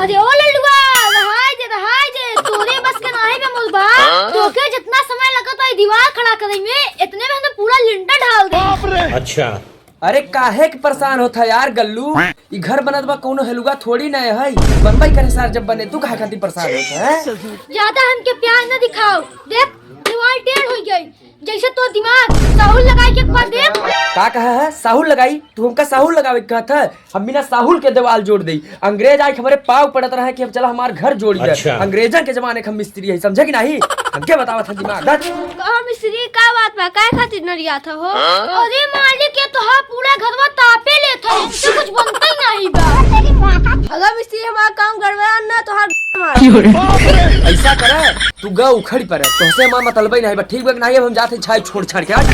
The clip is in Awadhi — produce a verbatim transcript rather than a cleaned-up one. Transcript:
अरे ओ लल्लुआ, रहाई दे, रहाई दे, तोरे बस के नाहीं बे मोर बा। तोके जितना समय लगत बा ई दीवार खड़ा करे में, इतने में हम तो पूरा लिंटर ढाल दे। अच्छा। अरे काहे के परेशान होत ह यार गल्लू? ई घर बनत बा, कौनो हलुआ थोड़ी न है। बनबई करे सार, जब बने तू काहे खातिर परेशान होत ह? ज्यादा हमके प्यार न दिखाओ। देख, दीवार टेढ़ हो गई, जैसे तो दिमाग साहुल लगाई के एक बार देख। का कहा है साहुल लगाई? तू हमका साहुल लगावे के कहत है? हम बिना साहुल के दीवार जोड़ देई। अंग्रेज आइके हमरे पाँव पड़त रहे कि हम चला हमार घर जोड़ी दे। अच्छा। अंग्रेजन के जमाने के हम मिस्त्री है, समझे कि नाहीं? हमके बतावत है दिमाग। कहा मिस्त्री, का बात बा? काहे खातिर नरियात हो? अरे मालिक, ये तो हा पूरा घरवा तापे लेत है, इनसे कुछ बनता ही नहीं बा। अगर मिस्त्री हमारा काम गड़बड़ा ना तो हर मार। ऐसा करे, तू गा उखड़ पड़े, तोहसे हमार मतलबे नहीं बा, ठीक बा कि नाहीं? अब हम जाते छाई छोड़ छाड़ के, हट।